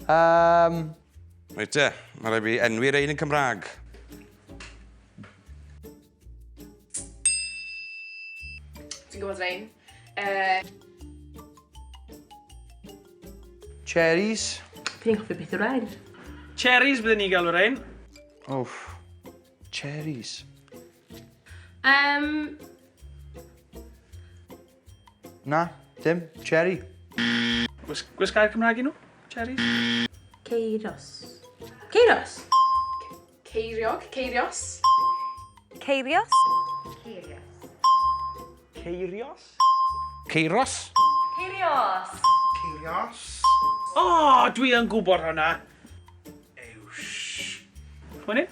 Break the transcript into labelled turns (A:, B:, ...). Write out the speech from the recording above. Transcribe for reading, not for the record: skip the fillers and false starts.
A: Um...
B: Reit te, mae rhaid fi enwi rein yn Cymraeg.
C: Ti'n gwybod rein? Uh...
A: Cherries.
D: Fi'n hoffi beth yw rein.
E: Cherries byddwn ni'n galw rein.
A: Wff. Cherries.
D: Um...
A: Na, dim. Cherry.
E: Oes, oes gair Cymraeg i nhw? Cherries?
D: Ceiros. Ceiros?
C: Ceiriog? Ceirios?
F: Ceirios?
B: Ceirios?
G: Ceiros?
F: Ceirios.
B: Ceirios?
E: O, oh, dwi yn gwybod hwnna. Ewsh. Chwyn ni?